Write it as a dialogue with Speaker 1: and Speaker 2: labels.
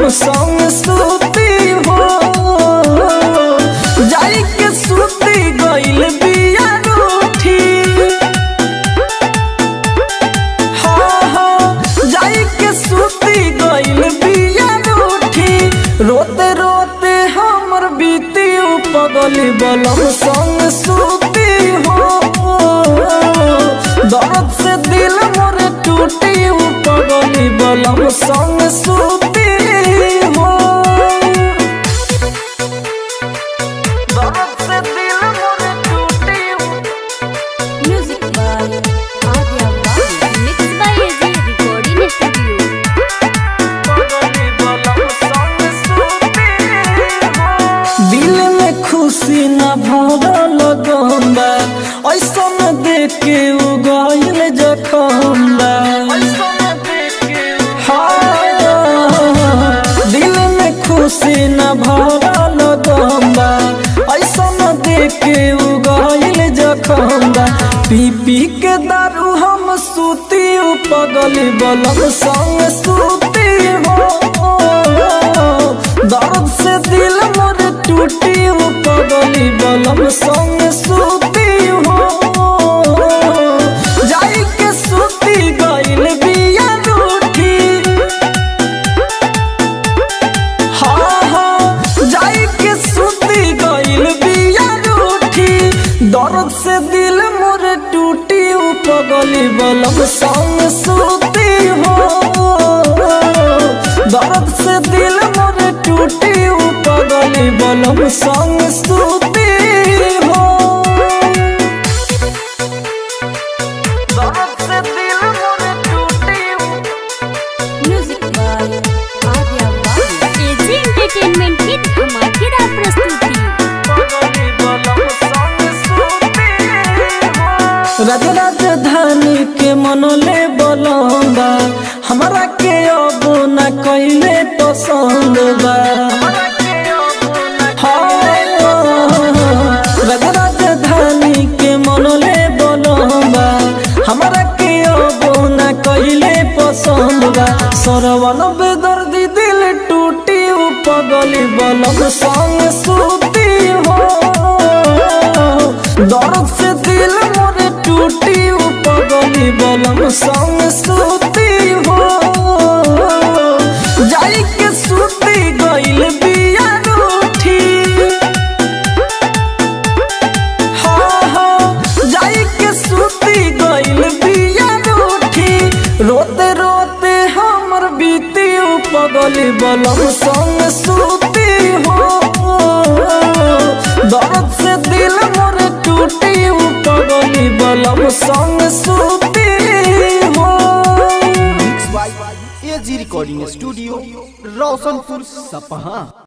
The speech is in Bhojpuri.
Speaker 1: बलम संग सूती हो। जाई के सूती गइल बिया रूठी। हाँ हाँ, जाई के सूती गइल बिया रूठी। रोते रोते हमर बीती पगली बलम संग सूती हो। दर्द से दिल मोर टूटी पगली बलम संग सूती हो। दर्द से दिल मोर टूटी।
Speaker 2: Music by Arya Babu.
Speaker 3: Mix by AG recording studio.
Speaker 1: दिल में खुशी न भरल गंदा, ऐसन देख के उगल जखंदा। हाँ, दिल में खुशी न भरल गंदा, ऐसन देख के उगल जखंदा। पी पी के दारू हम सूती पगली बलम संग सूती हो। दर्द से दिल मोर टूटी पगली बलम संग सूती हो। जाई के सूती गइल बिया रूठी। हाँ हाँ, जाई के सूती गइल बिया रूठी। दर्द से दिल मोर टूटी पगली बलम संग सूती हो। दर्द से दिल मोर टूटी पगली बलम संग सूती हो। दर्द से दिल मोर टूटी।
Speaker 2: Music by Arya Babu.
Speaker 3: AG entertainment की धमाकेदार प्रस्तुति।
Speaker 1: राज राजधानी के मनले बलम्बा, हमरा के अब न कैले पसंद बा। हाँ, राज राजधानी के मनले बलम्बा, हमरा के अब न कैले पसंद बा। सरवन बेदर्दी दिल टूटी पगली बलम संग सूती हो। दर्द से दिल मोर टूटी पगली बलम संग सूती हो। जाई के सूती गइल बिया रूठी। हाँ हाँ, जाई के सूती गइल बिया रूठी। रोते रोते हमर बीती पगली बलम संग सूती हो। दर्द से दिल मोर टूटी पगली बलम संग सूती हो।
Speaker 4: Mix by AG recording studio, Roshanpur Sapaha.